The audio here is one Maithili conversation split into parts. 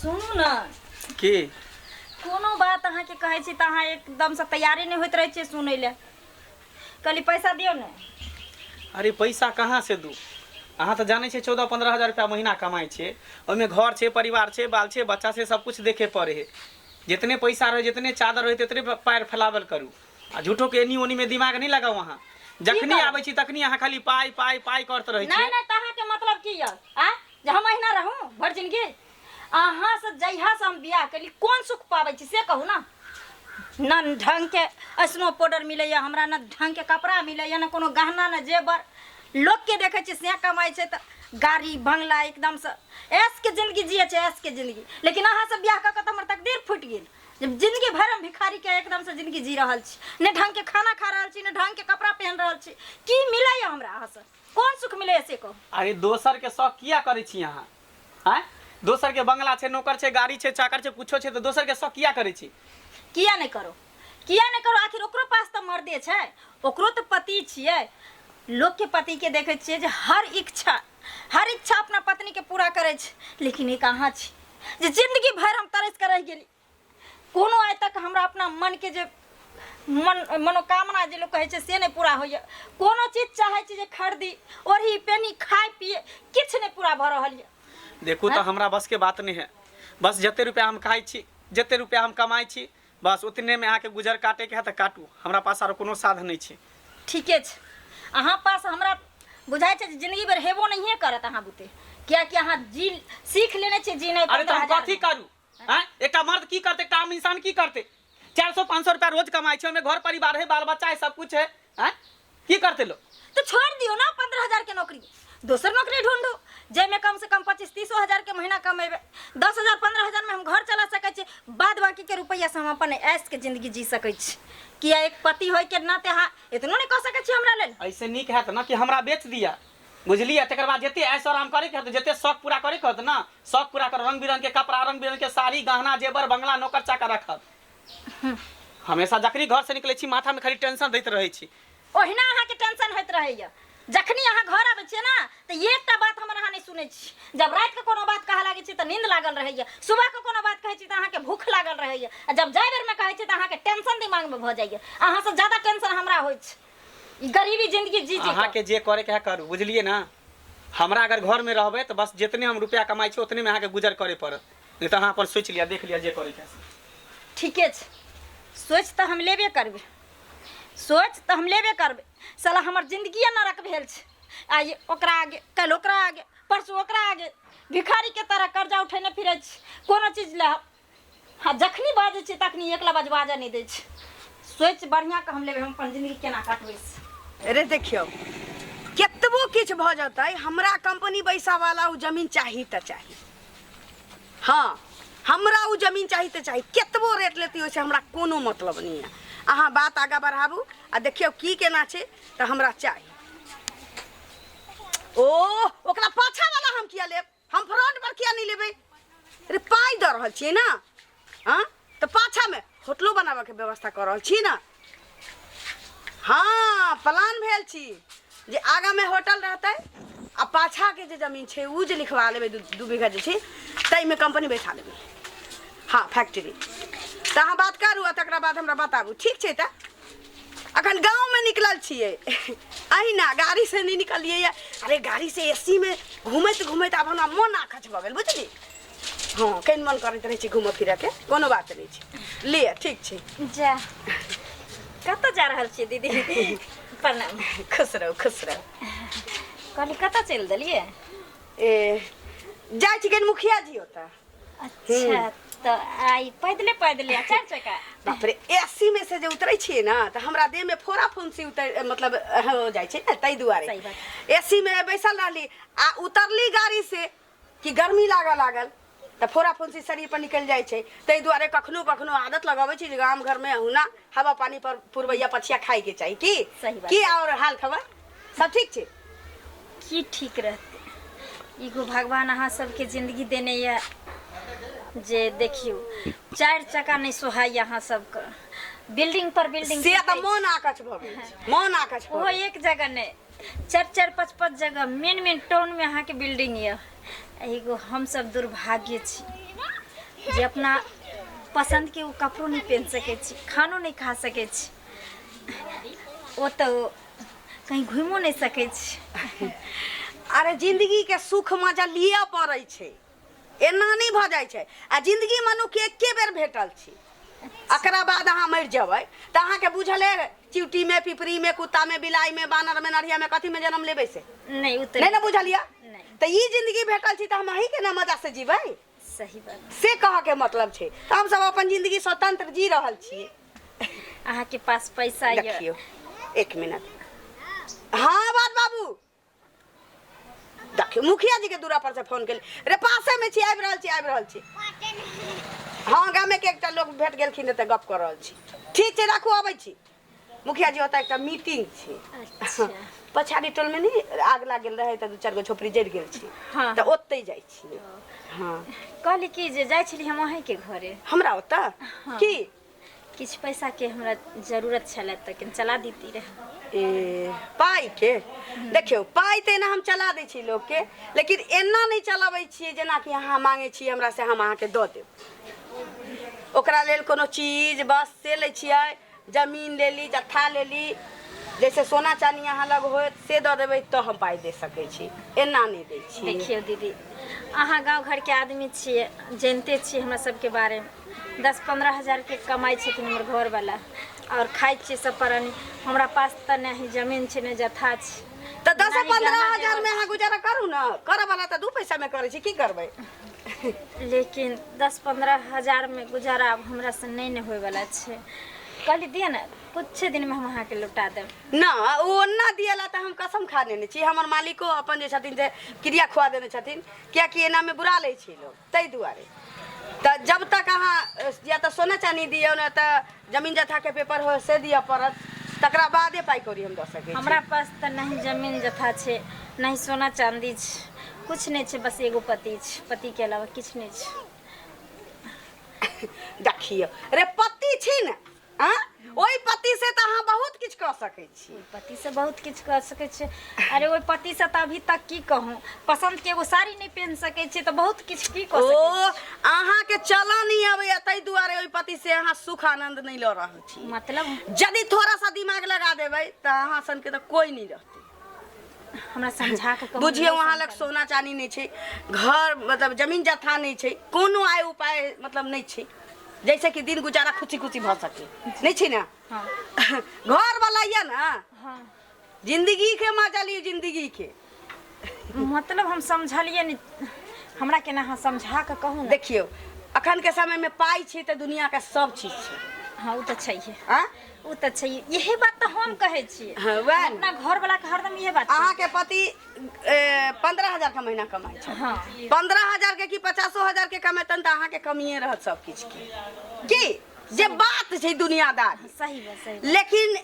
सुनू ने। की? कोनो बात अहाँके कहै छी तऽ अहाँ एकदमसँ तैयारे नहि होइत रहै छियै सुनै लए। कहली पैसा दियौ ने। अरे पैसा कहाँ से दू? अहाँ तऽ जानै छियै 14-15 हजार रुपया महीना कमाइ छियै, ओहिमे घर छै, परिवार छै, बाल छै, बच्चा छै, सब कुछ देखे पड़े है। जितने पैसा रहे, जितने चादर रहे, तेतने पैर फैलावल करू आ झूठो के एनी ओनी में दिमाग नहीं लगाउ। अहाँ जखनी करब? आबै छी तखनी अहाँ खाली पाइ पाइ पाइ करत रहै नहि छियै। नहि, तऽ अहाँके मतलब की यऽ आ जे हम अहिना रहूँ भरि जिनगी? अहाँ से जहिया से हम बियाह केली कोन सुख पाबै छी से कहू ना। न ढंग के ऐसनो पाउडर मिलैया हमरा, न ढंग के कपड़ा मिलैया, न कोनो गहना, न जेवर। लोक के देखै छियै से कमाइ छै तऽ गाड़ी बंगला एकदम से ऐश के जिंदगी जियै छै, ऐश के जिंदगी। लेकिन अहाँ से बियाह कऽ के तऽ हमर तकदीर फूटि गेल। जिंदगी भरि हम भिखारी के एकदम से जिंदगी जी रहल छी, ने ढंग के खाना खा रहल छी, ने ढंग के कपड़ा पहन रहल छी। की मिलैया हमरा अहाँ से? कोन सुख मिलैया से कहू। अरे दोसर के शौक किया करै छी अहाँ? आँय, दोसर के बंगला छै, नौकर छै, गाड़ी छै, चाकर छै, कुछो छै, तऽ दोसर के शौक किया करै छी? किया नहि करो, किया नहि करो? आखिर ओकरो पास तऽ मर्दे छै, ओकरो तऽ पति छियै। लोक के पति के देखै छियै जे हर इच्छा, हर इच्छा अपना पत्नी के पूरा करै छै, लेकिन एक अहाँ छी जे जिंदगी भरि हम तरसि कऽ रहि गेली। कोनो आइ तक हमरा अपना मन के जे मन मनोकामना जे लोक कहै छै से नहि पूरा होइए। कोनो चीज चाहै छी जे खरीदी, ओढ़ी, पेनी, खाइ पिए, किछु नहि पूरा भऽ रहल यऽ। देखू तऽ हमरा बस के बात नहि है। बस जते रुपया हम खाइ छी, जते रुपया हम कमाइ छी, बस उतने में अहाँके गुजर काटे के है तऽ काटू। हमरा पास आरो कोनो साधन नहि छै। ठीके छै, अहाँ पास हमरा बुझाइ छै जे जिंदगी भरि हेबो नहिए करत अहाँ बुते, कियाकि अहाँ जी सीख लेने छियै जीनाइ। अरे तऽ 15 हम हजार कथी मे। करू? आँय, एकटा मर्द की करतै, एकटा आम इंसान की करतै? 400-500 रुपया रोज कमाइ छै, ओहिमे घर परिवार है, बाल बच्चा है, सब कुछ है। आँय, की करतै लोग? तऽ छोड़ि दियौ ने 15 हजार के नौकरी, दोसर नौकरी ढूंढू जाहिमे कम से कम 25-30 हजार के महीना कमेबै। 10 हजार 15 हजार में हम घर चला सकै छी, बाद बाकी के रुपैआ से हम अपन ऐश के जिंदगी जी सकै छी। किया एक पति होय के नाते अहाँ इतनो नहि कऽ सकै छी हमरा लेल? ऐसे नीक हैत ने कि हमरा बेच दिया, बुझलियै? तकर बाद जते ऐश आराम करैके हेतै, जते शौक पूरा करैके होत ने, शौक पूरा कर, रंग बिरंग के कपड़ा, रंग बिरंग के साड़ी, गहना, जेवर, बंगला, नौकर चाकर रखब। हमेशा जखनी घर से निकलै छी माथा में खाली टेंशन दैत रहै छी। ओहिना अहाँके टेंशन होइत रहैया। जखनी अहाँ घर आबै छियै ने तऽ एकटा बात हमर अहाँ नहि सुनै छी। जब रातिके कोनो बात कहऽ लागै छी तऽ नींद लागल रहैया, सुबहके कोनो बात कहै छी तऽ अहाँके भूख लागल रहैया, आ जब जाय बेरमे कहै छी तऽ अहाँके टेंशन दिमागमे भऽ जाइया। अहाँसँ ज्यादा टेंशन हमरा होइ छै ई गरीबी जिंदगी जी जी कऽ। अहाँके जे करैके है करू, बुझलियै ने? हमरा अगर घरमे रहबै तऽ बस जितने हम रुपया कमाइ छी उतने मे अहाँके गुजर करे पड़त, नहि तऽ अहाँ अपन सोचि लिअ, देख लिअ जे करैके है से। ठीके छै, सोचि तऽ हम लेबे करबै, सोचि तऽ हम लेबे करबै। साला हमर जिंदगिए नरक भेल छै। आइ ओकरा आगे, काल्हि ओकरा आगे, परसू ओकरा आगे भिखारीके तरह कर्जा उठेने फिरै छी कोनो चीज लए। आ जखनी बाजै छी तखनी एक लबाज बाजऽ नहि दै छै। सोचि बढ़िआँ कऽ हम लेबै, हम अपन जिंदगी केना काटबै से। अरे देखियौ, केतबो किछु भऽ जेतै हमरा कंपनी बैसावाला ओ जमीन चाही तऽ चाही। हाँ, हमरा ओ जमीन चाही तऽ चाही, केतबो रेट लेती ओहिसँ हमरा कोनो मतलब नहि यऽ। अहाँ बात आगाँ बढ़ाबू आ देखियौ की केना छै, तऽ हमरा चाही। ओ ओकरा पाछा वाला हम किया लेब? हम फ्रंट पर किया नहीं लेबै? अरे पाइ दऽ रहल छियै ने, हाँ तऽ पाछामे होटलो बनाबऽके व्यवस्था कऽ रहल छी ने। हाँ, प्लान भेल छी जे आगाँमे होटल रहतै आ पाछाके जे जमीन छै ओ जे लिखवा लेबै, 2 बीघा जे छै ताहिमे कंपनी बैठा लेबै। हाँ, फैक्ट्री। तऽ अहाँ बात करू आ तकरा बाद हमरा बताबू। ठीक छै। तऽ अखन गाँवमे निकलल छियै, अहिना गाड़ीसँ नहि निकललियै यऽ। अरे गाड़ीसँ ए सी मे घूमैत घूमैत आब हमरा मोन आकछ भऽ गेल, बुझली? हँ, कनि मन करैत रहै छै घूमऽ फिरऽके, कोनो बात नहि छै। लिअ, ठीक छै। जा, कतऽ जा रहल छियै दीदी? प्रणाम। खुश रहू, खुश रहू। कहली कतऽ चलि देलियै? ए, जाइ छी कनि मुखिया जी ओतऽ। अच्छा, तऽ आइ पैदले पैदले आ चारि चक्का? बाप रे, एसी में से जे उतरै छियै ने तऽ हमरा देह में फोड़ा फुंसी उतर मतलब हो जाइ छै ने, ताहि दुआरे। सही बात। एसी में बैसल रहली आ उतरली गाड़ी से कि गर्मी लागऽ लागल, तऽ फोड़ा फुंसी शरीर पर निकलि जाइ छै। ताहि दुआरे कखनो कखनो आदत लगबै छी जे गाम घर में अहुना हवा पानी पर पुरबैया पछिया खाय के चाही। की सही बात। की और हाल खबर सब ठीक छै? की ठीक रहतै, एगो भगवान अहाँ सबके जिंदगी देने यऽ जे देखियौ चारि चक्का नहि सोहाइए अहाँ सबके, बिल्डिंग पर बिल्डिंग। से तऽ मोन आकच भऽ गेल छै, मोन आकच भऽ ओहो गेल। एक जगह नहि, चारि चारि पाँच पाँच जगह मेन मेन टाउनमे अहाँके बिल्डिंग यऽ। एगो हमसब दुर्भाग्य छी। जे अपना पसन्दके ओ कपड़ो नहि पहिन सकै छी, खानो नहि खा सकै छी, ओ तऽ कहीं घुमियो नहि सकै छी। अरे जिंदगी के सुख मजा लिअ पड़ै छै, एना नहि भऽ जाइ छै। आ जिंदगी मनुख के एके बेर भेटल छै, एकरा बाद अहाँ मरि जेबै तऽ अहाँके बुझल है चिउटीमे, पिपरीमे, कुत्तामे, बिलाइमे, बानरमे, नढ़ियामे कथीमे जन्म लेबै से नहि, ओ तऽ नहि ने बुझल यऽ? नहि। तऽ ई जिंदगी भेटल छी तऽ हम अहीँके ने मजा से जीबै। सही बात। से कहऽके मतलब छै। तऽ हमसब अपन जिंदगी स्वतंत्र जी रहल छियै। अहाँके पास पैसा यऽ? देखियौ, एक मिनट। हाँ बात बाबू, देखियौ मुखिया जी के दूरा पर से फोन केली रे, पासे में छी, आबि रहल छी, आबि रहल छी। हाँ, गामे के एकटा लोक भेट गेलखिन तऽ गप कऽ रहल छी। ठीक छै, राखू, अबै छी। मुखिया जी ओतऽ एकटा मीटिंग छै। अच्छा। पछाड़ी टोल में नहीं आग लाग गेल रहे तऽ दू चारि गो झोपड़ी जरि गेल छै। तऽ ओतै जाइ छियै। हाँ। कहली कि जे जाइ छली हम अहीँके घरे। हमरा ओतऽ? हाँ। की? किछु पैसाके हमरा जरूरत छलै तऽ कनि चला देती रहए। ए पाइ के? देखियौ, पाइ तऽ एना हम चला दै छी लोकके, लेकिन एना नहि चलबै छियै जेनाकि अहाँ मांगै छियै हमरा से हम अहाँके दऽ देब। ओकरा लेल कोनो चीज बस से लै छियै, जमीन लेली, जत्था लेली, जैसे सोना चानी अहाँ लग होत से दऽ देबै तऽ हम पाइ दे सकै छी, एना नहि दै छी। देखियौ दीदी, अहाँ गाँव घरके आदमी छियै, जनिते छियै हमरा सबके बारेमे। 10-15 हजारके कमाइ छथिन हमर घरवला आओर खाइ छियै सब प्राणी। हमरा पास तऽ नहि जमीन छै, नहि जत्था छै। तऽ दस नहि पंद्रह गहना हजार में अहाँ गुजारा करू ने, करऽ वाला तऽ दू पैसा में करै छै, की करबै? लेकिन 10-15 हजारमे गुजारा आब हमरासँ नहि ने होइवला छै। कहली दिअ ने, किछु दिनमे हम अहाँके लौटा देब। ना, ओ ओना दियला तऽ हम कसम खा लेने छी, हमर मालिको अपन जे छथिन से क्रिया खुआ देने छथिन, कियाकि एनामे बुरा लै छै लोक, ताहि दुआरे। तऽ जब तक अहाँ या तऽ सोना चानी दियौ ने तऽ जमीन जथाके पेपर हो से दिअ पड़त, तकरा बादे पाइ कौड़ी हम दऽ सकै छी। हमरा पास तऽ नहि जमीन जथा छै, नहि सोना चाँदी छै, किछु नहि छै, बस एगो पति छै, पतिके अलावा किछु नहि छै। देखियौ रे, पति छी ने, आँ, ओहि पति से तऽ अहाँ बहुत किछु कऽ सकै छी। ओहि पतिसँ बहुत किछु कऽ सकै छियै। अरे ओहि पतिसँ तऽ अभी तक की कहूँ, पसन्दके एगो साड़ी नहि पहिन सकै छियै तऽ बहुत किछु की कऽ ओ सकै छियै? अहाँके चलऽ नहि अबैया, ताहि दुआरे ओहि पति से अहाँ सुख आनंद नहि लऽ रहल छी। मतलब? यदि थोड़ा सा दिमाग लगा देबै तऽ अहाँ सनके तऽ कोइ नहि रहतै। हमरा समझा कऽ कहू। बुझियौ, नहि अहाँ लग समझल। सोना चानी नहि छै, घर मतलब जमीन जथा नहि छै, कोनो आय उपाय मतलब नहि छै जैसे कि दिन गुजारा खुशी खुशी भऽ सके, नहि छै ने? हाँ। घर वाला यऽ ने? हाँ। जिंदगी के मजा लियौ, जिंदगी के। मतलब हम समझलियै नहि, हमरा केना अहाँ समझा कऽ कहू ने। देखियौ, अखन के समय में पाइ छै तऽ दुनिया के सब चीज छै। हाँ, ओ तऽ छैहे। आँ? ओ तऽ छैहे, यही बात तऽ हम कहै छियै। हाँ, वएह ने। अपना घरवला के हरदम इहे बात कहै। अहाँके पति 15,000 के महीना कमाइ छै। हाँ। 15,000 के कि 50,000 के कमेतन तऽ अहाँके कमिए रहत सब किछु के, की जे बात छै दुनियादारी। सही बात, सही बात। लेकिन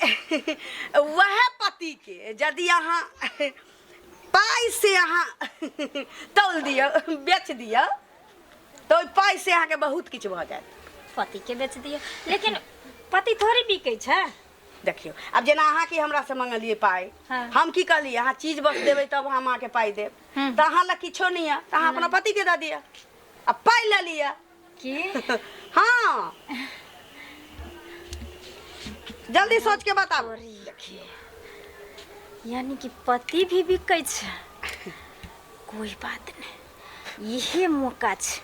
वएह पति के यदि अहाँ पाइ से अहाँ तौल दियौ, बेच दियौ, तऽ ओहि पाइ से अहाँके बहुत किछु भऽ जायत। पति के बेच दियौ, लेकिन पति थोड़ी बिकै छै। देखियौ, आब जेना अहाँ की हमरा से मंगलियै पाइ, हम की कहलियै? अहाँ चीज बस देबै तब हम अहाँके पाइ देब। तऽ अहाँ लग किछो नहि यऽ तऽ अहाँ अपना पतिके दऽ दिअ आ पाइ लऽ लिअ। की? हाँ, जल्दी सोच के बताबू। देखियौ, यानी कि पति भी बिकै छै। कोई बात नहि, इहे मौका छै,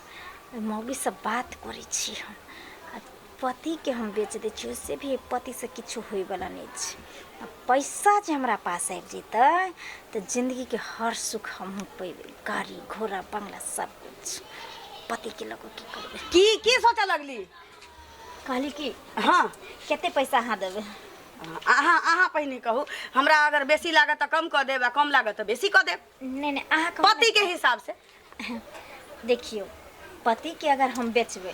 ओहि मौगीसँ बात करै छी हम आ पतिके हम बेच दै छी। ओहिसँ भी पतिसँ किछो होइवला नहि छै आ पैसा जे हमरा पास आबि जेतै तऽ जिन्दगीके हर सुख हमहूँ पेबै, गाड़ी घोड़ा बंगला सब किछु। पतिके लऽ कऽ की करबै? की की सोचऽ लगली? कहली कि कते पैसा अहाँ देबै? अहाँ अहाँ पहिने कहू हमरा, अगर बेसी लागत तऽ कम कऽ देब आ कम लागत तऽ बेसी कऽ देब। नहि नहि, अहाँ कहू ने। पति के हिसाब से। देखियौ, पतिके अगर हम बेचबै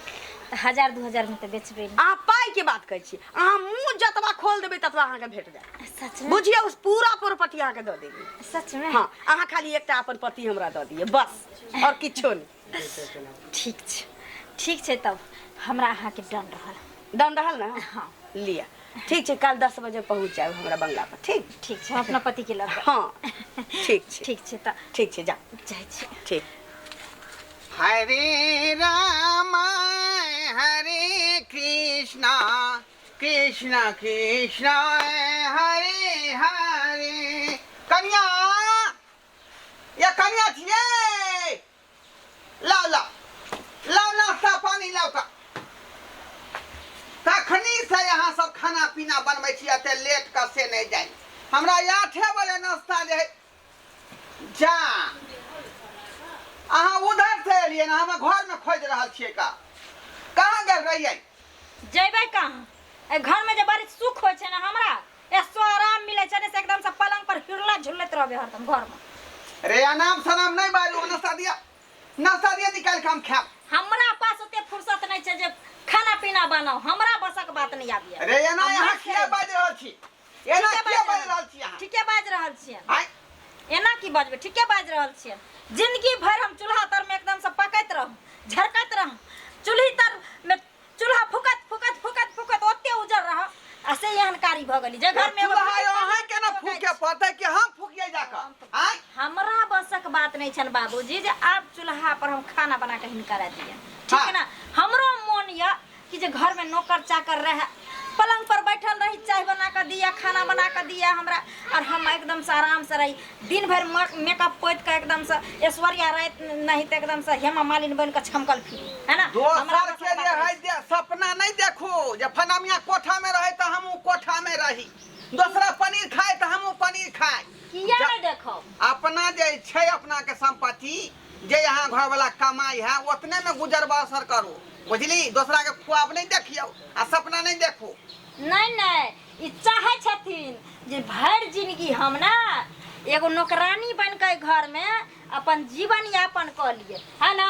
तऽ 1000 2000 मे तऽ बेचबै नहि। अहाँ पाइ के बात कहै छी, अहाँ मुँह जतबा खोल देबै ततबा अहाँके भेट जायत। सच में? बुझियौ, पूरा प्रॉपर्टी अहाँके दऽ देबै। सच में? हाँ, अहाँ खाली एकटा अपन पति हमरा दऽ दिअ बस, आओर किछो नहि। ठीक छै, ठीक छै, तब हमरा अहाँके डन रहल। डन रहल ने? हाँ। लिअ, ठीक छै, काल्हि 10 बजे पहुँच जायब हमरा बंगला पर, ठीक? ठीक छै, हम अपना पतिके लऽ कऽ। हाँ, ठीक छै। ठीक छै तऽ। ठीक छै, जा। जाइ छी। ठीक। हरे रामा कृष्णा कृष्ण कृष्ण हरे हरे। कनिया या कनिया छियै, लाउ लाउ लाउ नाश्ता पानी लाउ। का तखनी से यहाँ सब खाना पीना बनबै छी एते लेट कऽ से नहि जानि। हमरा 8 बजे नाश्ता जे है जा अहाँ उधर से एलियै ने, हम घर में खोजि रहल छियै। का कहाँ गेल रहियै? जेबै कहाँ, एहि घरमे जे बड़ी सुख होइ छै ने हमरा, एसो आराम मिलै छै ने से एकदम से पलंग पर हिरला झुलैत रहबै हरदम घरमे। रे अनाम सनाम नहि बाजू, नाश्ता दिया, नाश्ता दिया निकालि कऽ हम खायब। हमरा पास ओते फुर्सत नहि छै जे खाना पीना बनाउ, हमरा बसक बात नहि आबैए। रे एना यहाँ किया बाजि रहल छी? एना किया बाजि रहल छी अहाँ? ठीके बाजि रहल छियै। एना की बजबै, ठीके बाजि रहल छियै। जिंदगी भरि हम चूल्हा तर में एकदम से पकैत रहू, झरकैत रहू, चूल्ही तर में चूल्हा फुकत फुकत फुकत फुकत ओते उजर रह आ से एहन कारी भऽ गेली जे घर में एगो चूल्हा अहाँ केना फूके पड़तै कि हम फूकिए जाकऽ? आँय हमरा बसक बात नहीं छन बाबूजी जे आब चूल्हा पर हम खाना बना के हिनका दिए, ठीक है ना? हमरो मोन यऽ कि जे घर में नौकर चाकर रहे, पलंग पर बैठल रही, चाय बना के दिया, खाना बना के दिया हमरा, और हम एकदम से आराम से रही। दिन भर मेकअप पोत के एकदम से ऐश्वर्या राय नहीं तो एकदम से हेमा मालिनी बन के छमकल फिरी, है ना? हमरा दोसर बस के जे बात है जे सपना नहीं देखू जे फनामिया कोठा में रहे तो हमहूँ कोठा में रही, दोसरा पनीर खाए तो हमहूँ पनीर खाए। किया नहीं देखो? अपना जे छै अपना के संपत्ति जे यहाँ घर वाला कमाई है उतने में गुजर बसर करू, बुझली? दोसरा के ख्वाब नहीं देखियो आ सपना नहीं देखू। नहीं नहीं, ई चाहे छथिन जे भरि जिंदगी हम ना एगो नौकरानी बन के घर में अपन जीवन यापन कऽ लिए, है ना?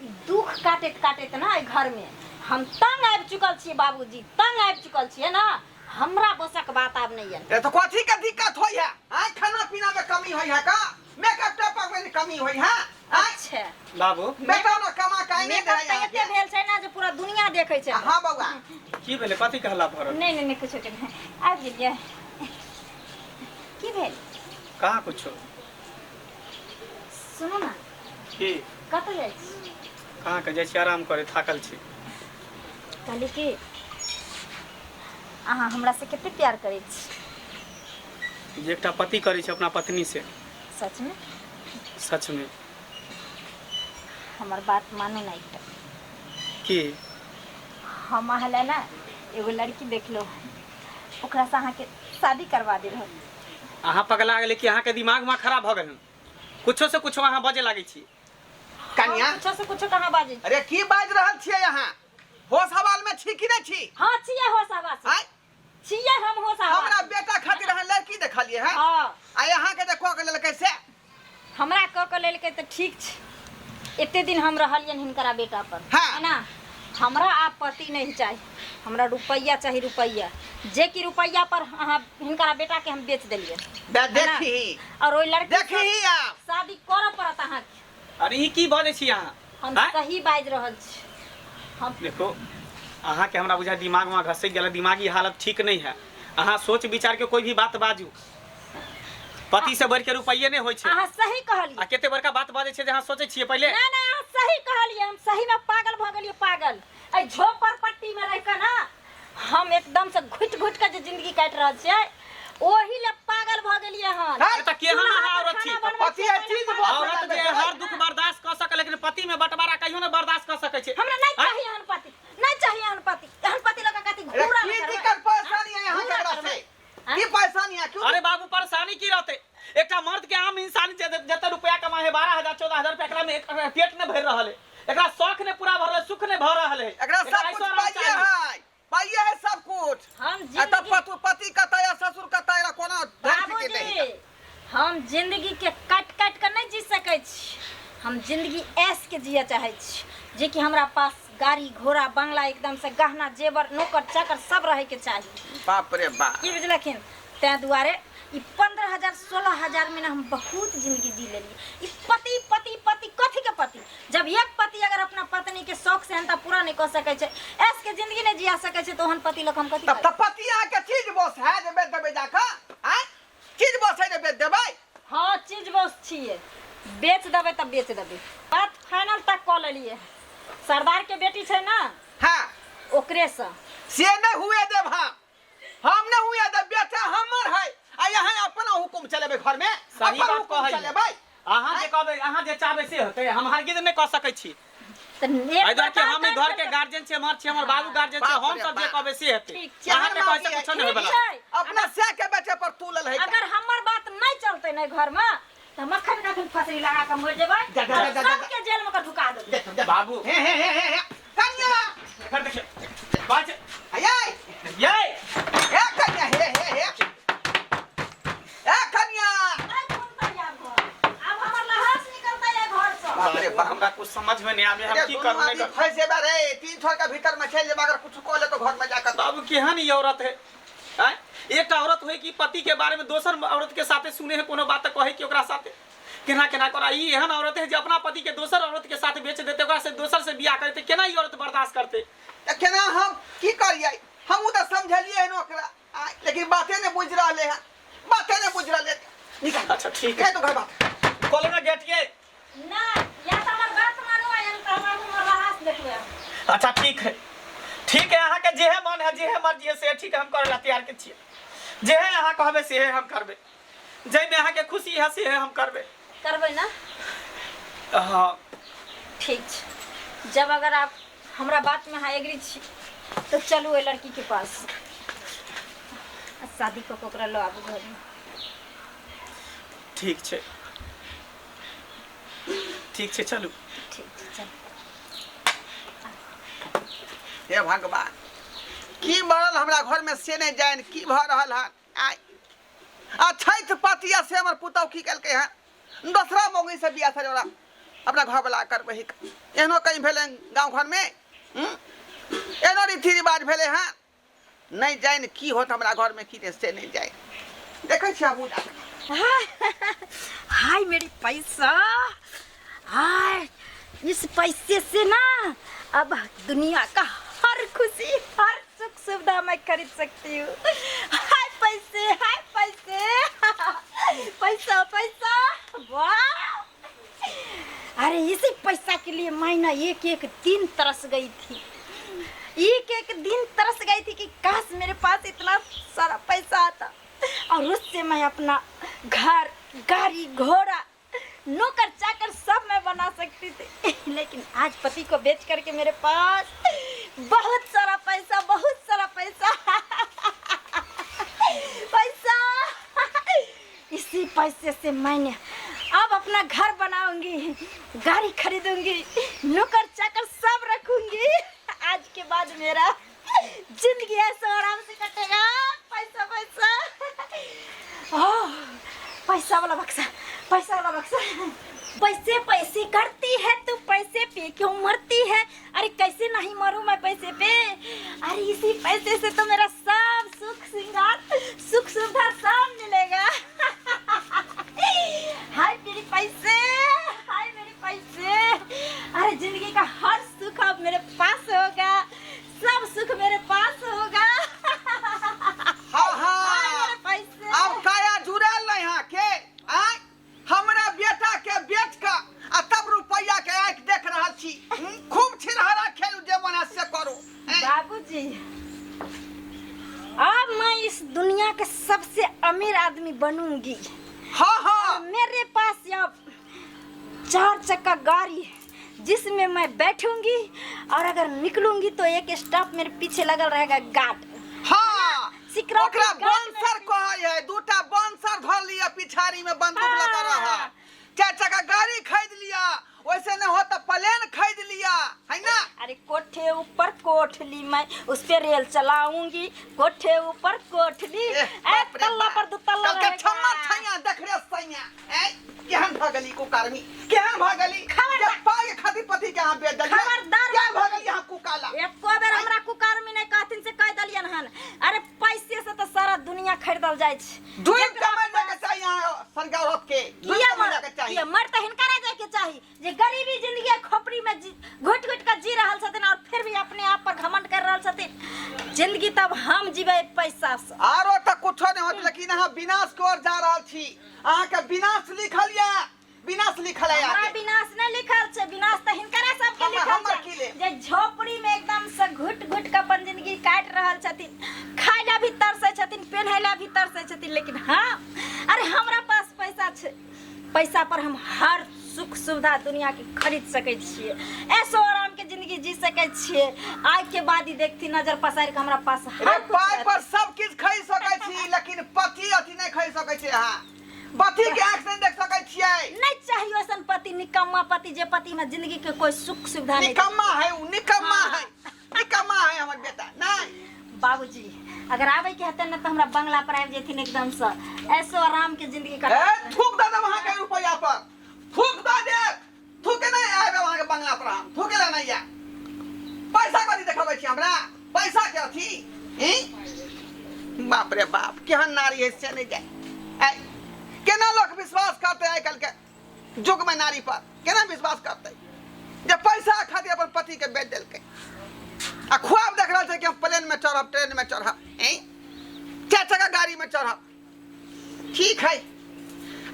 ई दुख काटैत काटैत ना एहि घर में हम तंग आबि चुकल छियै बाबूजी, तंग आबि चुकल छियै ना, हमरा बसक बात आब नहीं है। ए तो कथी के दिक्कत होई है? आय खाना पीना में कमी होई है का? मेकअप टेपक में कमी होई है? आय अच्छा बाबू बेटा ना कमा काहे नहीं मेकअप दे तऽ एते भेल छै ना जे पूरा दुनिया देखै छै। हां बौआ की भेलै, कथी कहला भरल? नहीं नहीं नहीं कुछो के नहीं, आबि गेलियै। की भेल? कहाँ कुछो। सुनू ना। की? कतऽ जाइ छी? कहाँ के जाइ छी, आराम करे, थाकल छी। कहली कि अहाँ हमरा से कते प्यार करै छी? जे एकटा पति करै छै अपना पत्नी से। सच में? सच में। हमर बात मानू ना एकटा। की? हम अहाँ लए ना एगो लड़की देखलो, ओकरा से अहाँके शादी करवा देब। अहाँ पगला गेलै कि अहाँके दिमाग में खराब भऽ गेल हन? कुछो से कुछो अहाँ बजे लागै छी। कन्या कुछो से कुछो कहाँ बाजै छी? अरे की बाजि रहल छियै अहाँ? होश हवाल में छी कि नहीं छी? हाँ छियै होश हवाल से। आँय? छियै हम होश हवाल। हमरा बेटा खातिर अहाँ लड़की देखलियै हैं? हाँ। आ अहाँ के जे कऽ के लेलकै से? हमरा कऽ के लेलकै तऽ ठीक छै, एते दिन हम रहलियनि हिनकरा बेटा पर, हाँ। है ना? हमरा आब पति नहीं चाही, हमरा रुपैआ चाही, रुपैआ, जे कि रुपैआ पर अहाँ हिनकरा बेटा के हम बेच देलियै। बे देखी और ओहि लड़की से देखी आप शादी करऽ पड़त अहाँके। अरे ई की बजै छी अहाँ? हम आँय? सही बाजि रहल छी। हम देखो अहाँके हमरा बुझा दिमाग में घसकि गेल, दिमागी हालत ठीक नहीं है। अहाँ सोच विचार के कोई भी बात बाजू, पति से बढ़ के रुपये नहीं होइ छै। अहाँ सही कहलियै। आ कते बड़का बात बाजै छै जे अहाँ सोचै छियै पहिले। ना ना अहाँ सही कहलियै, हम सही में पागल भऽ गेलियै, पागल। एहि झोपड़ पट्टी में रहि कऽ ना हम एकदम से घुटि घुटि कऽ जे जिंदगी काटि रहल छियै ओहि ले पागल भऽ गेलियै हन। अरे तऽ केहन चूल्हा अहाँ पर औरत छी? खाना बनबै पति छियै, है चीज पहिले बहुत औरत जे हर दुख बर्दाश्त कऽ सकै, लेकिन पति में बंटवारा कहियो नहि बर्दाश्त कऽ सकै छै। हमरा नहीं आँय? चाहिए एहन पति, नहीं चाहिए एहन पति, एहन पति लऽ कऽ कथी अरे घूरा की करबै? दिक्कत परेशानी है यहाँ घूरा केकरा करबै? से? की परेशानी है? क्यों? अरे बाबू परेशानी की रहते, एकटा मर्द के आम इंसान जे जते रुपया कमाए है 12,000 14,000 रुपया, एकरा में एक पेट नहीं भर रहल है, एकरा शौक नहीं पूरा भर रहल, सुख नहीं भर रहल है, एकरा सब ऐसो कुछ आराम पाइए चाही। है, पाइए है सब कुछ। हम आ तब जिंदगी पति पति कतऽ या ससुर कतऽ, एकरा कोना धर के नहीं। बाबूजी हम जिंदगी के काटि काटि के नहीं जी सकै छी, हम जिंदगी ऐश के जिए चाहै छी, जे कि हमरा पास गाड़ी घोड़ा बंगला एकदम से गहना जेवर नौकर चाकर सब रहे के चाही। बाप रे बाप। की बुझलखिन? ताहि दुआरे ई 15,000 16,000 में ना हम बहुत जिंदगी जी लेलियै। ई पति पति पति कथी के पति? जब एक पति अगर अपना पत्नी के शौक सेहनता पूरा नहीं कऽ सकै छै, ऐश के जिंदगी नहीं जिया सकै छै, तो ओहन पति लग हम कथी तब करबै? तऽ पति अहाँके चीज बस है जे बेच देबै जाकऽ? आँय चीज बस है जे बेच देबै? हाँ चीज बस छियै, बेच देबै तऽ बेच देबै। बात फाइनल तक कऽ लेलियै। सरदार के बेटी छै ना, हाँ ओकरे से से नहीं हुए देब हम नहीं हुए देब। बेटा हमर है आ यहाँ अपन हुकुम चलेबै घर में, सही अपन बात हुकुम कहै। चलेबै। अहाँ जे कहबै, अहाँ जे चाहबै से होतै, हम हरगिज नहि कऽ सकै छी। तऽ एक एहि दुआरे कि प्रकार हम एहि घर के कर- गार्जियन छियै, हमर छियै, हमर बाबू गार्जियन छै, बाप हम रे सब जे बाप। कहबै से हेतै। ठीक छै। अहाँके कहै से कुछो नहि ठीक होइवला। छै। अपना से के बेटे पर तू लेल है। अगर हमर बात नहीं चलते नहीं घर में तो हम अखन कखन फसरी लगा के मर जेबै जा, जा, जा, जा, जा। सबके जेल में के ढुका देबै। देख, देख। बाबू। हे हे हे हे हे कन्या एखन देखियौ बात छै। हे यै हे कन्या हे हे हे हे कन्या। नहीं घूमतै आब घर, आब हमर लहास निकलतै एहि घर से। बाप रे बाप। हमरा कुछ समझ में नहीं आवे, हम अरे की दुनू करू नहीं आदमी करू। फंस जेबा रे, तीन ठोर के भीतर में चल जेबा, अगर कुछ कह ले तो घर में जाकर। बाबू केहन ई औरत है आँय? एकटा औरत होय कि पति के बारे में दोसर औरत के साथे सुने है कोनो बात त कहे कि ओकरा साथे केना केना करा। ई एहन औरत है जे अपना पति के दोसर औरत के साथ बेच देते, ओकरा से दोसर से बियाह करते, केना ई औरत बर्दाश्त करते? तऽ केना हम की करियै? हमहूँ तऽ समझलियै हन ओकरा लेकिन बाते नहि बुझि रहलै हन, बाते नहि बुझि रहलै। निकाल। अच्छा ठीक है। है तो घर बात खोलो ना गेट ये। ना या तऽ हमर बात मानू या तऽ हमर लहास देखबै। अच्छा ठीक है, ठीक है, अहाँ के जेहे मन है जेहे मर्जी है से ठीक है, हम करे ला तैयार के छियै। जेहे अहाँ कहबै सेहे हम करबै, जाहिमे अहाँ के खुशी है सेहे हम करबै। करबै ना? हाँ। ठीक छै, जब अगर आप हमरा बात में अहाँ एग्री छी तो चलू ओहि लड़की के पास आ शादी कऽ के ओकरा लऽ आबू घर में। ठीक छै, ठीक छै, चलू। ठीक छै, चलू। हे भगवान, की मरल हमरा घर में से नहीं जान की भऽ रहल हन। आय आ छठि पतिया से हमर पुतहु की केलकै हन, दोसरा मौगी से बियाह से ओकरा अपना घर वाला करबै। एहनो कहीं भेलै गाँव घर में? एहनो रीति रिवाज भेलै हन? नहीं जानि की होत हमरा घर में की नहीं से नहीं जानि। देखै छियै हमहूँ जाके। हाय मेरी पैसा, हाय इस पैसे से ना अब दुनिया का हर खुशी हर सुख सुविधा मैं खरीद सकती हूँ। हाय पैसे, हाय पैसे, पैसा पैसा, वाह। अरे इसी पैसा के लिए मैं ना एक एक दिन तरस गई थी, एक एक दिन तरस गई थी कि काश मेरे पास इतना सारा पैसा आता और उससे मैं अपना घर गाड़ी घोड़ा नौकर चाकर सब मैं बना सकती थी। लेकिन आज पति को बेच करके मेरे पास बहुत सारा पैसा, बहुत सारा पैसा, पैसा। इसी पैसे से मैंने अब अपना घर बनाऊंगी, गाड़ी खरीदूंगी, नौकर चाकर सब रखूंगी। आज के बाद मेरा जिंदगी ऐसे आराम से कटेगा। पैसा पैसा, ओह पैसा वाला बक्सा, पैसा वाला बक्सा। पैसे पैसे करती है तू, पैसे पे क्यों मरती है? अरे कैसे नहीं मरूं मैं पैसे पे? अरे इसी पैसे से तो मेरा सब सुख श्रृंगार सुख सुविधा सब मिलेगा। हाय मेरे पैसे, हाय मेरे पैसे। अरे जिंदगी का हर सुख अब मेरे पास होगा, सब सुख मेरे पास होगा। हाँ हाय हाँ मेरे पैसे। आब काया जुड़ल नहीं हाँ के आय हमरा बेटा के बेच के आ तब रुपैया के आँखि देख रहल छी। खूब छिनहरा खेलू जे मन है से करू। बाबूजी अब मैं इस दुनिया के सबसे अमीर आदमी बनूंगी। हाँ हाँ। मेरे पास अब 4 चक्का गाड़ी है जिसमें मैं बैठूंगी और अगर निकलूंगी तो एक स्टाफ मेरे पीछे लगल रहेगा गार्ड। हाँ सिक्योरिटी ओकरा गार्ड बंसर में- कहै है, दूटा बंसर धर लिया पिछाड़ी में बंदूक लगा रहा। हाँ। 4 चक्का गाड़ी खरीद लिया, वैसे नहीं हो तो प्लेन खरीद लिया है ना। अरे कोठे ऊपर कोठली मैं उस पे रेल चलाऊंगी, कोठे ऊपर कोठली। एह, ए, बाप रे तल्ला बाप। पर दू तल्ला कल के रहेगा। छम्मा छैया देख रे सैया। ए केहन भऽ गेली कुकर्मी, केहन भऽ गेली खबरदार। जे पाय खातिर पति के अहाँ बेच देलियै। खबरदार केहन भऽ बाबूजी। गेली अहाँ कुकाला? एको बेर हमरा कुकर्मी नहीं कहथिन से कह दलियन हन। अरे पैसे से तो सारा दुनिया खरीदल जाय छै। दुई जेकरा कमाइ पास- जाके चाही अहाँ सरकार औरत के, दुई किया कमाइ मर जाके चाही। किया मर तऽ हिनकरा जाय के चाही जे गरीबी जिंदगी खोपड़ी में घुट घुट के जी रहल छथिन और फिर भी अपने आप पर घमंड कर रहल छथिन। जिंदगी तब हम जीबै पैसा से। आरो तऽ कुछो नहि होत, लेकिन अहाँ विनाश के ओर जा रहल छी। अहाँ के विनाश लिखल या विनाश लिखल है हमरा अहाँके। विनाश नहीं लिखल छै, विनाश तऽ हिनकरा सबके हमर- लिखल हमर छै की ले? जे झोपड़ी में एकदम से घुट घुट के अपन जिंदगी काटि रहल छथिन, खाय ला भी तरसै छथिन, पेन्है ला भी तरसै छथिन, लेकिन हाँ अरे हमरा पास पैसा छै, पैसा पर हम हर सुख सुविधा दुनिया के खरीद सकै छियै, ऐसो आराम के जिंदगी जी सकै छियै। आइ के बाद ही देखथिन नजर पसारि के हमरा पास रे हर कुछ पाइ रहतै। पर सब किछु खरीद सकै छी, लेकिन पति अथी नहि खरीद सकै छी अहाँ। पति के आँख से नहि देख सकै छियै। नहीं चाहिए ऐसन पति, निकम्मा पति, जे पति में जिंदगी के कोई सुख सुविधा नहीं। निकम्मा है उ, निकम्मा हाँ। है, निकम्मा है हमर बेटा। नहीं बाबूजी अगर आवे के हेतै न तऽ हमरा बंगला पर आबि जेथिन एकदम से, ऐसो आराम के जिंदगी कटा। ए थूक दे देब अहाँके रुपैआ पर, थूक दे देब, थूके नहि आबि अहाँके बंगला पर, हम थूके ला नहि आयब। पैसा कथी देखाबै छी हमरा, पैसा के अथी ई? बाप रे बाप, केहन नारी है से नहि जाय। आइ केना लोक विश्वास करतै आइ काल्हि के युग में नारी पर केना विश्वास करतै जे पैसा खातिर अपन पति के बेच देलकै। आ ख्वाब देख रहल छै कि हम प्लेन में चढ़ब, ट्रेन में चढ़ब, ई चारि चक्का गाड़ी में चढ़ब। ठीक है,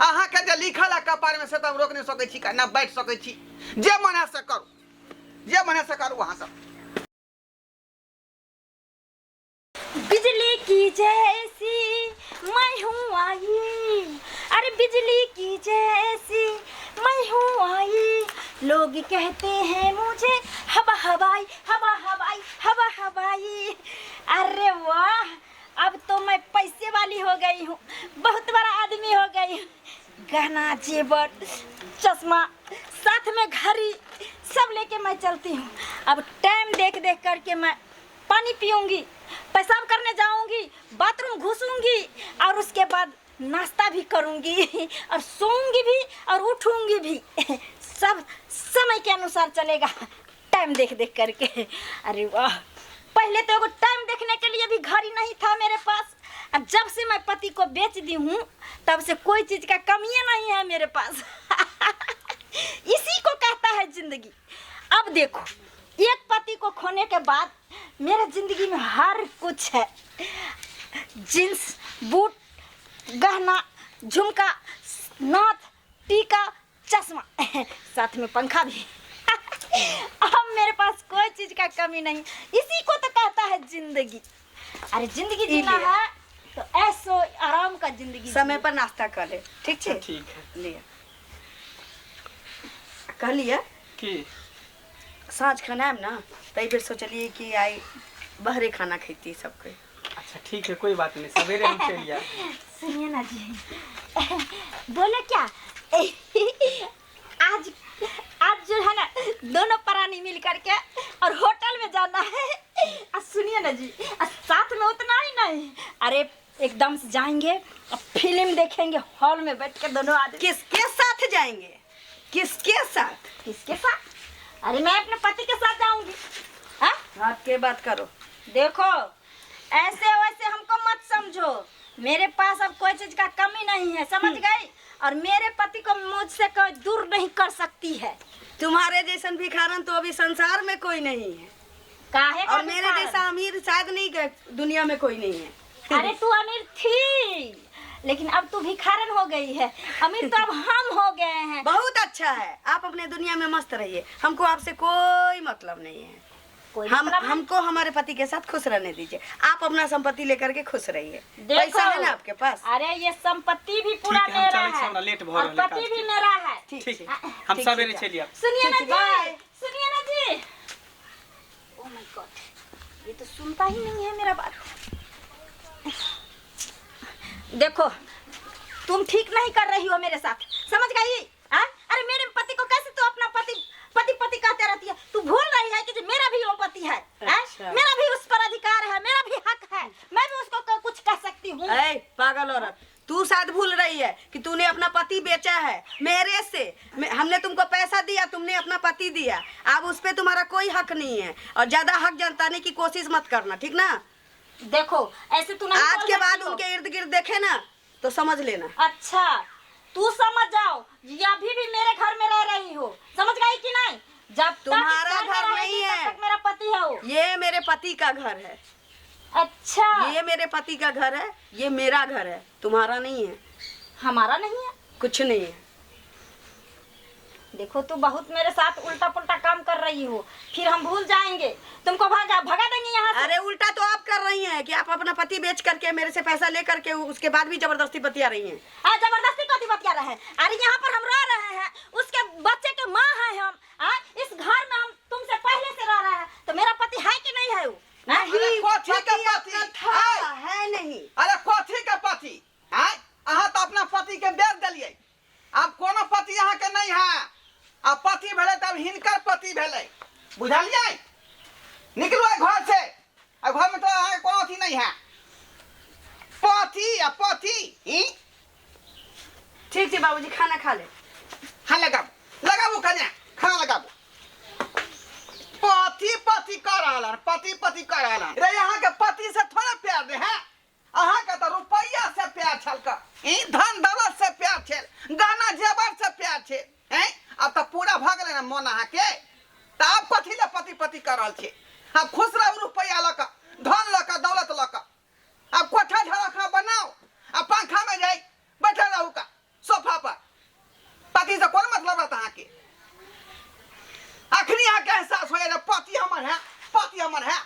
अहाँके जे लिखल है कपार में से तऽ हम रोक नहि सकै छी, ना बैठ सकै छी। जे मन है से करू, जे मन है से करू अहाँ सब। बिजली की जैसी मैं हूँ आई, अरे बिजली की जैसी मैं हूँ आई, लोग कहते हैं मुझे हवा हवाई, हवा हवाई, हवा हवाई। अरे वाह, अब तो मैं पैसे वाली हो गई हूँ, बहुत बड़ा आदमी हो गई हूँ। गहना जेवर चश्मा साथ में घड़ी सब लेके मैं चलती हूँ। अब टाइम देख देख करके मैं पानी पीऊंगी, पेशाब करने जाऊंगी, बाथरूम घुसूंगी और उसके बाद नाश्ता भी करूंगी और सोऊंगी भी और उठूंगी भी। सब समय के अनुसार चलेगा, टाइम देख देख करके। अरे वाह, पहले तो एगो टाइम देखने के लिए भी घड़ी नहीं था मेरे पास, और जब से मैं पति को बेच दी हूँ तब से कोई चीज़ का कमी नहीं है मेरे पास। इसी को कहता है जिंदगी। अब देखो, एक पति को खोने के बाद मेरे जिंदगी में हर कुछ है, जींस बूट गहना झुमका नाथ टीका चश्मा, साथ में पंखा भी। अब मेरे पास कोई चीज का कमी नहीं। इसी को तो कहता है जिंदगी। अरे जिंदगी जीना है तो ऐसो आराम का जिंदगी। समय पर नाश्ता कर ले, ठीक है? ठीक है। लिया कहलिए की साँझ खाना आयब ना, तो एहि बेर सोचलिए कि आई बाहरे खाना खैती सबके। अच्छा ठीक है, कोई बात नहीं, सवेरे हम चलि आयब। सुनिए ना जी, बोले क्या, आज आज जो है ना दोनों प्राणी मिल करके और होटल में जाना है। और सुनिए ना जी, और साथ में उतना ही नहीं, अरे एकदम से जाएंगे और फिल्म देखेंगे हॉल में बैठ के दोनों आदमी। किसके साथ जाएंगे? किसके साथ? किसके साथ? अरे मैं अपने पति के साथ जाऊंगी। हाँ? रात के बात करो। देखो ऐसे वैसे हमको मत समझो, मेरे पास अब कोई चीज का कमी नहीं है, समझ गई? और मेरे पति को मुझसे कोई दूर नहीं कर सकती है। तुम्हारे जैसन भिखारन तो अभी संसार में कोई नहीं है। काहे का और मेरे भिखारन? जैसा अमीर शायद नहीं, दुनिया में कोई नहीं है। अरे तू अमीर थी, लेकिन अब तू भिखारन हो गई है, अमीर तो अब हम हो गए हैं। बहुत अच्छा है, आप अपने दुनिया में मस्त रहिए, हमको आपसे कोई मतलब नहीं है। कोई हम मतलब नहीं? हमको हमारे पति के साथ खुश रहने दीजिए, आप अपना संपत्ति लेकर के खुश रहिए। देखो, पैसा है ना आपके पास? अरे ये संपत्ति भी पूरा ठीक है, हम मेरा चलै छी, है हमरा लेट भऽ और रहल है पति काज भी के। मेरा है। ठीक है, हम ठीक, सवेरे ठीक है। चलि आयब। सुनिए ना ठीक जी, है, बाय। सुनिए ना जी। ओ my God, ये तो सुनता ही नहीं है मेरा बात। देखो तुम ठीक नहीं कर रही हो मेरे साथ, समझ गई? हाँ? अरे मेरे पति को कैसे तू अपना पति पति पति कहते रहती है? तू भूल रही है कि जो मेरा भी वो पति है, हाँ? अच्छा। मेरा भी उस पर अधिकार है, मेरा भी हक है, मैं भी उसको कुछ कह सकती हूँ। ऐ पागल औरत, तू शायद भूल रही है कि तूने अपना पति बेचा है मेरे से। हमने तुमको पैसा दिया, तुमने अपना पति दिया, अब उस पे तुम्हारा कोई हक नहीं है। और ज्यादा हक जताने की कोशिश मत करना, ठीक ना? देखो ऐसे तू नहीं आज बोल के बाद सकती हो। उनके इर्द गिर्द देखे ना तो समझ लेना। अच्छा तू समझ जाओ, ये अभी भी मेरे घर में रह रही हो, समझ गई कि नहीं? जब तक इस तुम्हारा में घर रहेगी, नहीं तब है। तक मेरा पति है वो। ये मेरे पति का घर है। अच्छा ये मेरे पति का घर है, ये मेरा घर है, तुम्हारा नहीं है। हमारा नहीं है, कुछ नहीं है। देखो तू बहुत मेरे साथ उल्टा पुल्टा काम कर रही हो, फिर हम भूल जाएंगे, तुमको भगा भगा देंगे यहाँ से। अरे उल्टा तो आप कर रही हैं कि आप अपना पति बेच करके मेरे से पैसा ले करके उसके बाद भी जबरदस्ती बतिया रही हैं। आ जबरदस्ती कथी बतिया रहे हैं? अरे यहाँ पर हम रह रहे हैं, उसके बच्चे के माँ है हम। आ, इस घर में हम तुमसे पहले से रह रहे हैं, तो मेरा पति है कि नहीं है वो? आ? अरे कथी के पति पति? आपका था, आय। है नहीं। अरे कथी के पति? आय, अहाँ तऽ अपना पति के बेच देलियै, आब कोनो पति अहाँ के नहीं है। आ पति भेलै तब हिनकर पति भेलै, बुझलियै? निकलू एहि घर से, आ घर में तो अहाँके कोनो अथी नहीं है। पति आ पति ई ठीक छै बाबूजी, खाना खा ले। हाँ लगाबू, लगाबू कन्या, खाना लगाबू। पति पति कर रहल हन, पति पति कर रहल हन। रे अहाँ के पति से थोड़ा प्यार दे है, अहाँ के तो रुपैया से प्यार छल का, ई धन दौलत से प्यार छल, गहना जेवर से प्यार छे हैं। अब तो पूरा भऽ गेलै ने मन अहाँ के, तऽ आब कथी ले पति पति कर रहल छी? आब खुश रहू रुपैया लऽ कऽ, धन लऽ कऽ, दौलत लऽ कऽ। आब कोठा झरखा बनाओ आ पंखा में जाई बैठल रहू का सोफा पर। पति से कोन मतलब रहता अहाँके? अखनी अहाँके एहसास होइए जे पति हमर है, पति हमर है।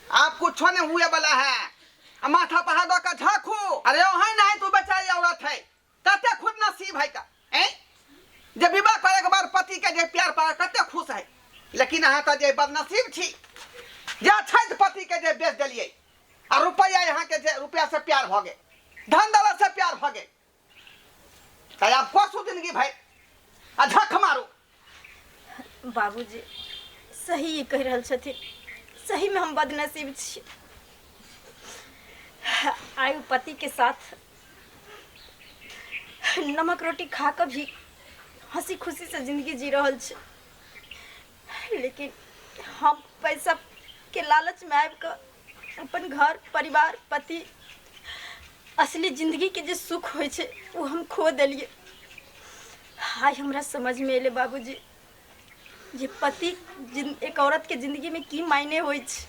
आप कुछो नहीं हुए वाला है। आ माथा पर हाथ दऽ कऽ झाँकू। अरे ओहन नहीं तू बेचारी औरत है, कते खुद नसीब है का हैं? जे विवाह करे के बाद पति के जे प्यार पाए कते खुश है, लेकिन अहाँ तऽ जे बदनसीब छी जे अछैत पति के जे बेच देलियै आ रुपैआ यहाँ के जे रुपया से प्यार भऽ गेल, धन दौलत से प्यार भऽ गेल, तऽ आब कसू जिंदगी भाई आ झख मारू। बाबूजी सही कहि रहल छथिन, सही में हम बदनसीब छी। आयु पति के साथ नमक रोटी खा कऽ भी हंसी खुशी से जिंदगी जी रहल छी, लेकिन हम पैसा के लालच में आबि कऽ अपन घर परिवार पति असली जिंदगी के जे सुख होइ छै ओ हम खो देलियै। आइ हमरा समझ में एलै बाबूजी जे पति एक औरत के जिंदगी में की मायने होइ छै।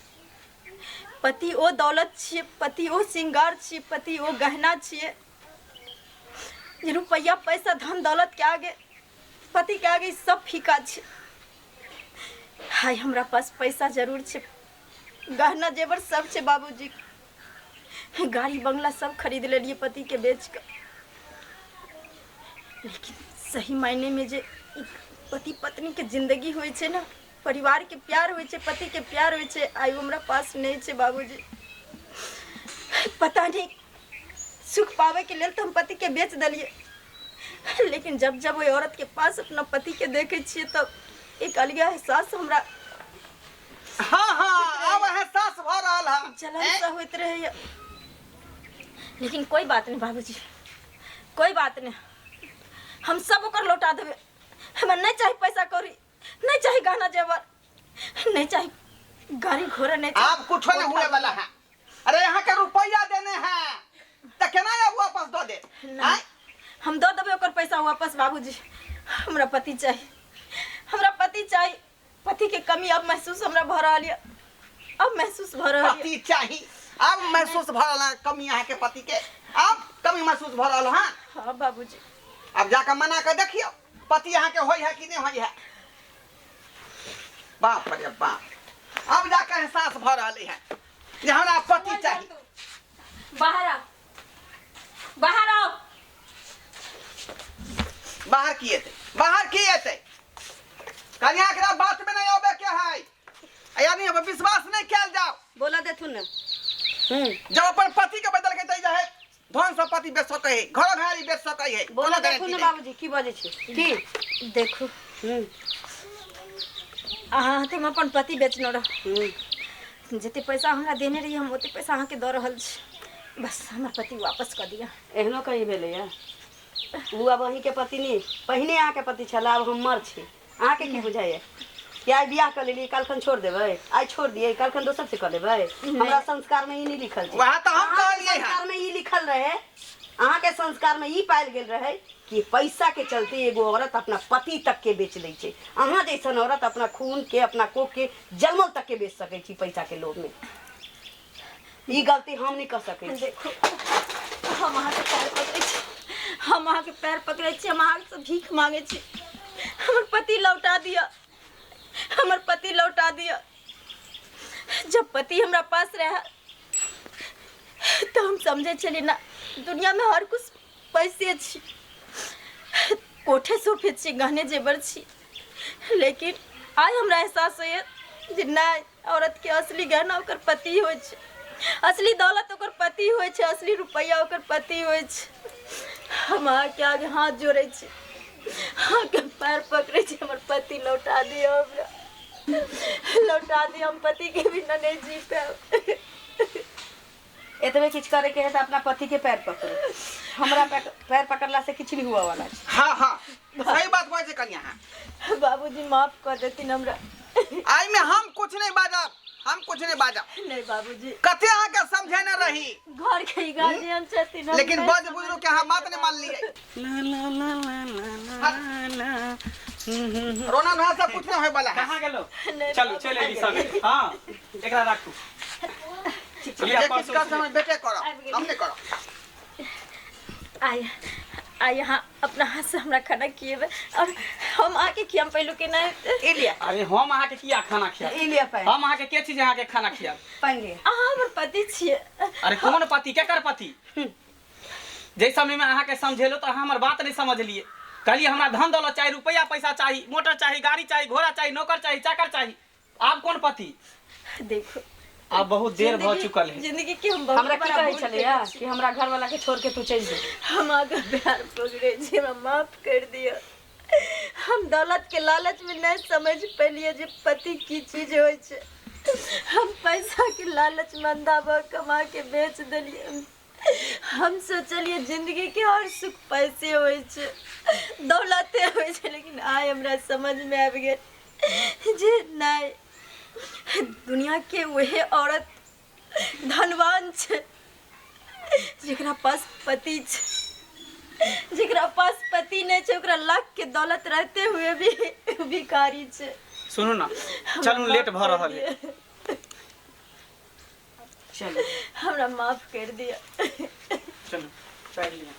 पति ओ दौलत छियै, पति ओ श्रृंगार छियै, पति ओ गहना छियै जे रुपैआ पैसा धन दौलत के आगे पति के आगे सब फीका छै। हाय हमरा पास पैसा जरूर छै, गहना जेवर सब छै बाबूजी, गाड़ी बंगला सब खरीद लेलियै पति के बेच कऽ, लेकिन सही मायने में जे पति पत्नी के जिंदगी होइ छै ने, परिवार के प्यार होइ छै, पति के प्यार होइ छै, आइ हमरा पास नहीं छै बाबूजी। पता नहीं सुख पावे के लेल तो हम पति के बेच देलियै, लेकिन जब जब ओहि औरत के पास अपना पति के देखे छियै तब एक अलग एहसास हमरा हाँ हाँ अब एहसास भऽ रहल है, जलन सा होइत रहैया। लेकिन कोई बात नहीं बाबूजी, कोई बात नहीं, हम सब ओकर लौटा देबै। हमरा नहीं चाही पैसा कौड़ी, नहीं चाही गहना जेवर, नहीं चाही गाड़ी घोड़ा, नहीं चाही। आप कुछ नहीं हुए वाला है। अरे यहाँ के रुपया देने हैं तो केना आब वापस दऽ दे? नहीं, हम दऽ देबै ओकर पैसा वापस बाबूजी। हमरा पति चाही, हमरा पति चाही। पति के कमी अब महसूस हमरा भऽ रहल यऽ, अब महसूस भऽ रहल पति चाही, अब महसूस भऽ रहल है कमी अहाँ के पति के, अब कमी महसूस भऽ रहल है। हाँ बाबूजी, अब जाकर मना के देखियो पति अहाँ के होई है कि नहीं होई है। बाप रे बाप, अब जाकर एहसास भऽ रहल है जे हमरा पति चाही। बाहर आओ, बाहर आओ। बाहर की एतै, बाहर की एतै? कन्या एकरा बात में नहीं आबे के है, यानी अब विश्वास नहीं कयल जाओ। बोला देथुन ने। जब अपन पति के बदल के दै जाए, धन संपत्ति बेच सकै है, घर घारी बेच सकै है। बोला कोनो देथुन ने गारंटी नहीं। बाबूजी, की बजै छी की? देखू अहाँ हाथे हम अपन पति बेचने रह, जते पैसा हमरा देने रही हम ओते पैसा अहाँके दऽ रहल छी, बस हमर पति वापस कऽ दिअ। एहनो कहीं भेलैया? ओ आब अहीँके पति नहि, पहिने अहाँके पति छलै, आब हमर छी। अहाँके की बुझाइया कि आइ बियाह कऽ लेलियै काल्हिखन छोड़ देबै, आइ छोड़ दियै काल्हिखन दोसर से कऽ लेबै? हमरा संस्कार में ई नहीं लिखल छै। वएह तऽ हम अहाँके कहलियै हँ। संस्कार में ई लिखल रहे, अहाँके संस्कार में ई पायल गेल रहे कि पैसा के चलते एगो औरत अपना पति तक के बेच लै छै। अहाँ जैसन औरत अपना खून के अपना कोख के जन्मल तक के बेच सकै छी पैसा के लोभ में। ई गलती हम नहीं कर सकै छी। देखो हम अहाँके पैर पकड़ै छी, हम अहाँके पैर पकड़ै छी, हम अहाँसँ भीख मांगै छी, हमर पति लौटा दिअ, हमर पति लौटा दिअ। जब पति हमरा पास रहे तो हम समझे छली ना दुनिया में हर कुछ पैसे छी, कोठे सोफे छी, गहने जेवर छी, लेकिन आइ हमरा एहसास होइए जे नहि, औरत के असली गहना ओकर पति होइ छै, असली दौलत ओकर पति होइ छै, असली रुपैआ ओकर पति होइ छै। हम अहाँके आगे हाथ जोड़ै छी, अहाँके पैर पकड़ै छी, हमर पति लौटा दिअ, हमरा लौटा दिअ, हम पतिके बिना नहि जी पायब। एतबे किछु करे के है तऽ अपना पति के पैर पकड़ू, हमरा पैर पकड़ला से किछु नहीं हुआ वाला छै। हाँ हाँ सही बात कहै छै कनिया। हाँ बाबूजी माफ कऽ देथिन हमरा। एहि में हम कुछ नहीं बाजब, हम कुछ नहीं बाजब। नहीं बाबूजी, कते अहाँ के समझेने रही, घर के ही गार्जियन छथिन हम, लेकिन नहीं बज बुजुर्ग के अहाँ बात नहीं मानलियै। ला ला ला ला ला ला ला। रोना नहा सब कुछ नहीं होय वाला है। कहाँ गेलो? नहीं, चलू चलि अयली सगे। हाँ एकरा राखू। जे किछु कर समय बेटे करब, हम नहीं करब। आइ आइ यहाँ अपना हाथ से हमरा खाना खिएबै और हम आके खियाम पहलू के नहीं। ई लिया। अरे हम अहाँके किया खाना खियाब? ई लिया पानि। हम अहाँके के चीज अहाँके खाना खियाब? पानि लिया। अहाँ हमर पति छियै। अरे कोन पति, केकर पति? जै समय में अहाँके समझेलो तऽ अहाँ हमर बात नहीं समझलिए। कहलिए हमरा धन दौलत चाही, रुपया पैसा चाही, मोटर चाही, गाड़ी चाही, घोड़ा चाही, नौकर चाही, चाकर चाही। आब कोन पति? देखो आब बहुत देर भऽ चुकल है। जिंदगी के हम बहुत हमरा की बड़ा कहै भूल छलैया केने छी। कि हमरा घर वाला के छोड़ के तू चलि जो। हम आगे प्यार पकड़े छी, हमरा माफ कर दिअ। हम दौलत के लालच में नहीं समझ पेलिए जे पति की चीज होइ छै। हम पैसा के लालच में अंधा भऽ कमा के बेच देलिए। हम सोचलिए जिंदगी के हर सुख पैसे होइ छै, दौलते होइ छै, लेकिन आइ हमरा समझ में आबि गेल जे नहीं, दुनिया के वहे औरत धनवान छै जेकरा पास पति छै। जेकरा पास पति नहीं छै ओकरा लाख के दौलत रहते हुए भी भिखारी छै। सुनू ना, चलू लेट भऽ रहल है। चलू हमरा माफ कर दिअ। चलू पैर लिअ।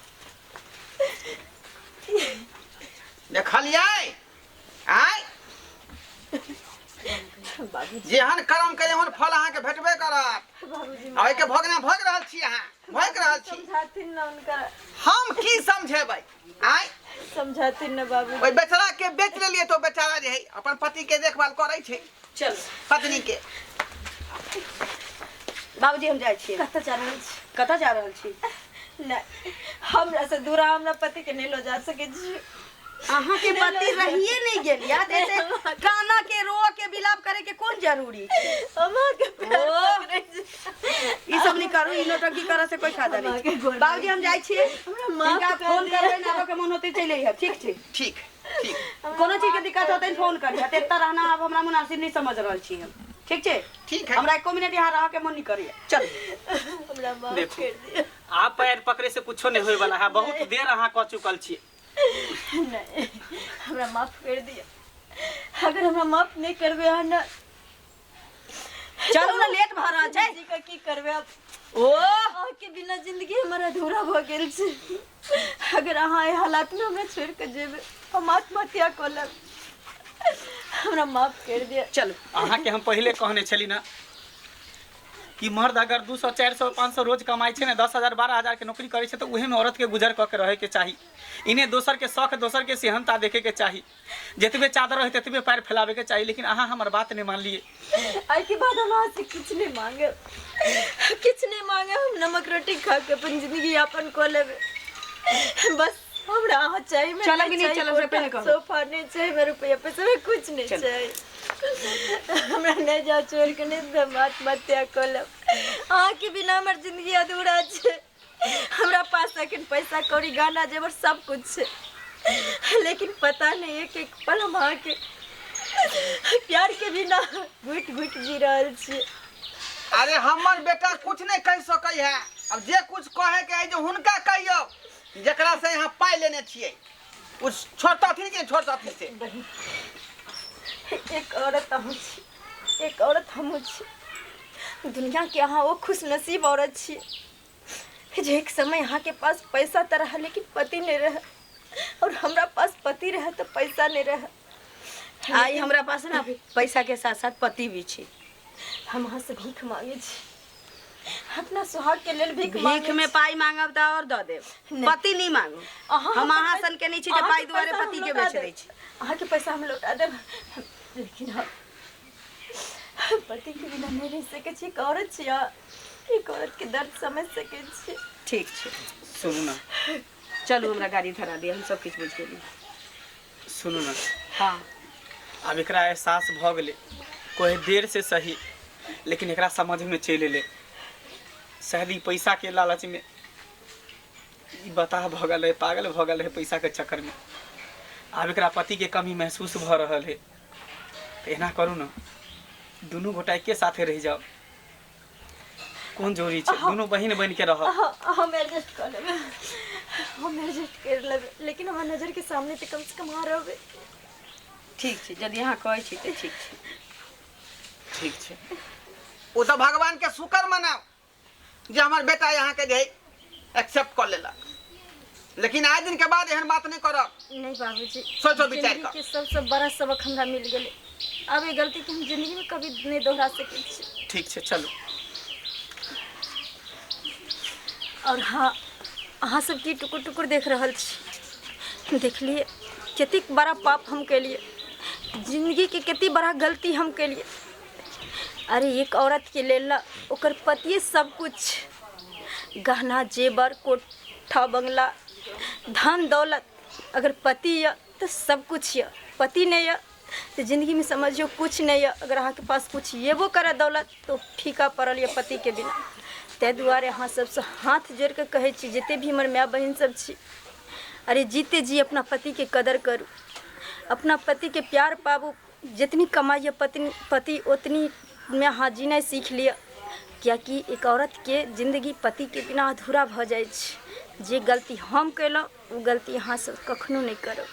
देखलियै आय बाबूजी जेहन कर्म के ओहन फल अहाँके भेटबे करत। बाबूजी आ ओहिके भोगना भोग रहल छी अहाँ, भोग रहल छी। समझाथिन ना हुनका। हम की समझेबै आय? समझाथिन ना बाबूजी। ओहि बेचारा के बेच लेलियै तो बेचारा जे है अपन पति के देखभाल करै छै। चल पत्नी के। बाबूजी हम जाइ छियै। कतऽ जा रहल छी? कतऽ जा रहल छी? नहीं, हमरा से दूर हमरा पति के नहीं लो जा सकै छी। अहाँ के पति रहिए नहीं गेल याद ऐसे काना के रो के विलाप करे के कोन जरूरी छै? अम्मा के पैर ओ। पकड़ै छी। ई सब नहीं करू, ई नौटंकी करे से कोई फायदा अम्मा नहीं। के गोर बाबूजी हम जाइ छियै। हमरा माफ हिनका कर फोन दिअ। करबै ने, आबऽ के मन होतै चलि अइहऽ, ठीक छै? ठीक ठीक। कोनो चीज के दिक्कत होतै फोन करिहऽ। तऽ एतऽ रहना आब हमरा मुनासिब नहीं समझ रहल छी हम, ठीक छै? ठीक है। हमरा एको मिनट यहाँ रह के मन नहीं करैया। चल हमरा माफ देखू। कर दिअ। आप पैर पकड़े से कुछो नहीं होय वाला है, बहुत देर अहाँ कऽ चुकल छी। नहीं, हमरा माफ कर दिअ। अगर हमरा माफ नहीं करबै अहाँ ना, चलू ना, लेट भऽ रहल छै। जी का की करबै आब? ओ अहाँके बिना जिंदगी हमर अधूरा भऽ गेल छै। अगर अहाँ एहि हालात में हमरा छोड़ि कऽ जेबै हम आत्महत्या कऽ लेब। हमरा माफ कर दिअ। चलू। अहाँके हम पहिले कहने छली ना कि मर्द अगर 200 400 500 रोज कमाइ छै ने, 10,000 12,000 के नौकरी करै छै तऽ उहे में औरत के गुजर कऽ के रहै के चाही। इन्हें दोसर के शौक दोसर के सेहनता देखे के चाही, जतबे चादर रहे ततबे पैर फैलावे के चाही। लेकिन अहाँ हमर बात नहीं मानलिए। आइ के बाद हम अहाँ से किछु नहीं मांगे, किछु नहीं मांगे। हम नमक रोटी खा के अपन जिंदगी यापन कऽ लेबै, बस हमरा अहाँ चाही। मैं चलब कि नहीं नहीं चाही चलब से कोठा, पहिले कहू। सोफा नहीं चाही, मैं रुपया पैसा में कुछ नहीं चलू। चाही। हमरा नहीं जाओ छोड़ के, नहीं तो हम आत्महत्या कऽ लेब। अहाँ के बिना हमर जिंदगी अधूरा छै। हमरा पास अखन पैसा कौड़ी गहना जेवर सब कुछ छै, लेकिन पता नहीं एक एक पल हम अहाँ के प्यार के बिना घुटि घुटि जी रहल छी। अरे हमर बेटा कुछ नहीं कहि सकै है, अब जे कुछ कहे के है जे हुनका कहियौ जकरा से यहाँ पाइ लेने छियै, ओ छोड़तथिन कि छोड़तथिन से। एक औरत अहूँ छी, एक औरत हमहूँ छी। दुनिया के अहाँ ओ खुशनसीब औरत छी जे एक समय अहाँ के पास पैसा तऽ रहे लेकिन पति नहीं रहे, और हमरा पास पति रहे तऽ पैसा नहीं रहे। आइ हमरा पास ने पैसा के साथ साथ पति भी छै। हम अहाँ से भीख मांगे छी, अपना सुहाग के लेल भीख भीख मांगे में छी। पाई मांगब तऽ और दऽ देब, नहि। पति नहीं मांगू। अहाँ हम हमर अहाँ पैसा- सन के नहीं छी जे अहाँके पाई दुआरे पैसा हम पति के लौटा बेच देब। दै छी। अहाँके पैसा हम लौटा देब, लेकिन हम पति के बिना नहीं रह सकै छी। एक औरत छी अहाँ, एक औरत के दर्द समझ सकै छी। ठीक छै। सुनू ने। चलू, हमरा गाड़ी धरा दिअ, हम सब किछु बुझि गेली। सुनू ने। हाँ। आब एकरा एहसास भऽ गेलै, कोई देर से सही, लेकिन एकरा समझ में चलि एलै। शायद ई पैसा के लालच में ई बताह भऽ गेल रहै, पागल भऽ गेल रहै पैसा के चक्कर में। आब एकरा पति के कमी महसूस भऽ रहल है। तऽ एना करू ने, दुनू गोटा एके साथे रहि जाउ। कोन जरूरी छै? दुनू बहिन बनि के रहब। हम एडजस्ट कऽ लेबै, हम एडजस्ट कर लेबै, लेकिन हमर नजर के सामने तऽ कम से कम अहाँ रहबै। ठीक छै, यदि अहाँ कहै छी तऽ ठीक छै। ठीक छै। ओ तऽ भगवान के शुक्र मनाउ जे हमर बेटा यहाँ के जे एक्सेप्ट कऽ लेलक, लेकिन आइ दिन के बाद एहन बात नहीं करब। नहीं बाबूजी। सोचो विचार जिंदगी कऽ। के सबसे बड़ा सबक हमरा मिल गेलै। आब ई गलती के हम जिंदगी में कभी नहीं दोहरा सकै छी। ठीक छै, चलू। और हाँ, अहाँ सब की टुकुर टुकुर देख रहल छी? देखलिए कतेक बड़ा पाप हम केलिए, जिंदगी के कते बड़ा गलती हम केलिए। अरे, एक औरत के लेल ना ओकर पतिए सब कुछ, गहना जेवर कोठा बंगला धन दौलत, अगर पति यऽ तऽ सब कुछ यऽ। पति नहीं यऽ तऽ जिंदगी में समझियो कुछ नहीं यऽ। अगर अहाँके पास कुछ येबो करे दौलत तो फीका पड़ल यऽ पति के बिना। ताहि दुआरे अहाँ सबसँ हाथ जोड़ि कऽ कहै छी, जते भी हमर माय बहिन सब छी, अरे जीते जी अपना पतिके कदर करू, अपना पतिके प्यार पाबू। जितनी कमाइए पत्नी पति उतनी में अहाँ जीनाइ सीख लिअ, कियाकि एक औरतके जिंदगी पतिके बिना अधूरा भऽ जाइ छै। जे गलती हम केलहुँ ओ गलती अहाँ सब कखनो नहि करब।